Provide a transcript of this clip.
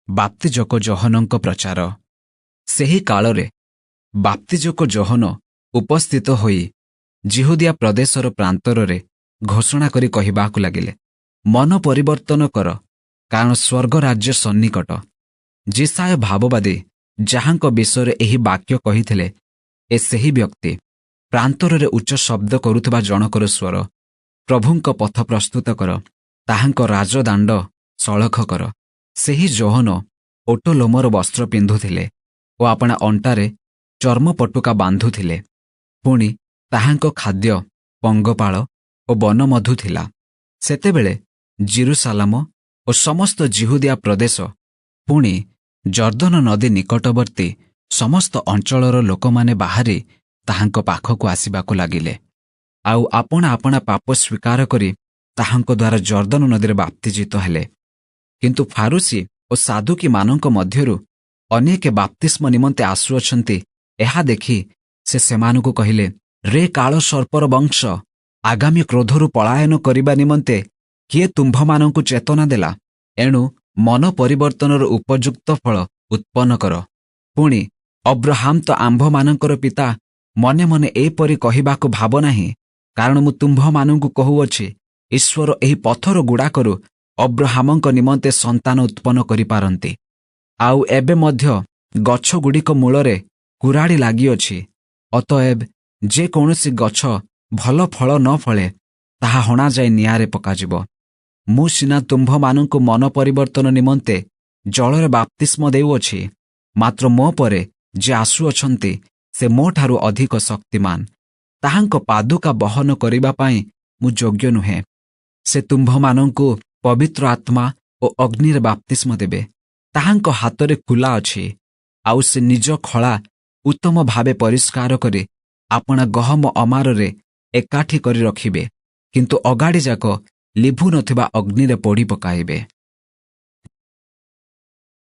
ବାପ୍ତିଜକ ଯୋହନଙ୍କ ପ୍ରଚାର। ସେହି କାଳରେ ବାପ୍ତିଜକ ଯୋହନ ଉପସ୍ଥିତ ହୋଇ ଯିହୁଦିଆ ପ୍ରଦେଶର ପ୍ରାନ୍ତରରେ ଘୋଷଣା କରି କହିବାକୁ ଲାଗିଲେ, "ମନ ପରିବର୍ତ୍ତନ କର, କାରଣ ସ୍ୱର୍ଗ ରାଜ୍ୟ ସନ୍ନିକଟ।" ଯିଶାଇୟ ଭାବବାଦୀ ଯାହାଙ୍କ ବିଷୟରେ ଏହି ବାକ୍ୟ କହିଥିଲେ, ଏ ସେହି ବ୍ୟକ୍ତି। ପ୍ରାନ୍ତରରେ ଉଚ୍ଚ ଶବ୍ଦ କରୁଥିବା ଜଣକର ସ୍ୱର, "ପ୍ରଭୁଙ୍କ ପଥ ପ୍ରସ୍ତୁତ କର, ତାହାଙ୍କ ରାଜଦାଣ୍ଡ ସଳଖ କର।" ସେହି ଯୋହନ ଓଟ ଲୋମର ବସ୍ତ୍ର ପିନ୍ଧୁଥିଲେ ଓ ଆପଣା ଅଣ୍ଟାରେ ଚର୍ମ ପଟୁକା ବାନ୍ଧୁଥିଲେ। ପୁଣି ତାହାଙ୍କ ଖାଦ୍ୟ ପଙ୍ଗପାଳ ଓ ବନମଧୁ ଥିଲା। ସେତେବେଳେ ଯିରୂଶାଲମ ଓ ସମସ୍ତ ଯିହୁଦିଆ ପ୍ରଦେଶ, ପୁଣି ଯର୍ଦ୍ଦନ ନଦୀ ନିକଟବର୍ତ୍ତୀ ସମସ୍ତ ଅଞ୍ଚଳର ଲୋକମାନେ ବାହାରି ତାହାଙ୍କ ପାଖକୁ ଆସିବାକୁ ଲାଗିଲେ, ଆଉ ଆପଣା ଆପଣା ପାପ ସ୍ୱୀକାର କରି ତାହାଙ୍କ ଦ୍ୱାରା ଯର୍ଦ୍ଦନ ନଦୀରେ ବାପ୍ତିଜିତ ହେଲେ। କିନ୍ତୁ ଫାରୂଶୀ ଓ ସାଦୁକୀମାନଙ୍କ ମଧ୍ୟରୁ ଅନେକ ବାପ୍ତିସ୍ମ ନିମନ୍ତେ ଆସୁଅଛନ୍ତି, ଏହା ଦେଖି ସେ ସେମାନଙ୍କୁ କହିଲେ, "ରେ କାଳ ସର୍ପର ବଂଶ, ଆଗାମୀ କ୍ରୋଧରୁ ପଳାୟନ କରିବା ନିମନ୍ତେ କିଏ ତୁମ୍ଭମାନଙ୍କୁ ଚେତନା ଦେଲା? ଏଣୁ ମନ ପରିବର୍ତ୍ତନର ଉପଯୁକ୍ତ ଫଳ ଉତ୍ପନ୍ନ କର। ପୁଣି 'ଅବ୍ରହାମ ତ ଆମ୍ଭମାନଙ୍କର ପିତା' ମନେ ମନେ ଏପରି କହିବାକୁ ଭାବ ନାହିଁ, କାରଣ ମୁଁ ତୁମ୍ଭମାନଙ୍କୁ କହୁଅଛି, ଈଶ୍ୱର ଏହି ପଥର ଗୁଡ଼ାକରୁ ଅବ୍ରହାମଙ୍କ ନିମନ୍ତେ ସନ୍ତାନ ଉତ୍ପନ୍ନ କରିପାରନ୍ତି। ଆଉ ଏବେ ମଧ୍ୟ ଗଛଗୁଡ଼ିକ ମୂଳରେ କୁରାଢ଼ୀ ଲାଗିଅଛି। ଅତଏବ ଯେ କୌଣସି ଗଛ ଭଲ ଫଳ ନ ଫଳେ, ତାହା ହଣାଯାଇ ନିଆଁରେ ପକାଯିବ। ମୁଁ ସିନା ତୁମ୍ଭମାନଙ୍କୁ ମନ ପରିବର୍ତ୍ତନ ନିମନ୍ତେ ଜଳରେ ବାପ୍ତିସ୍ମ ଦେଉଅଛି, ମାତ୍ର ମୋ ପରେ ଯେ ଆସୁଅଛନ୍ତି, ସେ ମୋଠାରୁ ଅଧିକ ଶକ୍ତିମାନ। ତାହାଙ୍କ ପାଦୁକା ବହନ କରିବା ପାଇଁ ମୁଁ ଯୋଗ୍ୟ ନୁହେଁ। ସେ ତୁମ୍ଭମାନଙ୍କୁ ପବିତ୍ର ଆତ୍ମା ଓ ଅଗ୍ନିରେ ବାପ୍ତିସ୍ମ ଦେବେ। ତାହାଙ୍କ ହାତରେ କୁଲା ଅଛି, ଆଉ ସେ ନିଜ ଖଳା ଉତ୍ତମ ଭାବେ ପରିଷ୍କାର କରି ଆପଣା ଗହମ ଅମାରରେ ଏକାଠି କରି ରଖିବେ, କିନ୍ତୁ ଅଗାଡ଼ି ଯାକ ଲିଭୁ ନଥିବା ଅଗ୍ନିରେ ପୋଡ଼ି ପକାଇବେ।"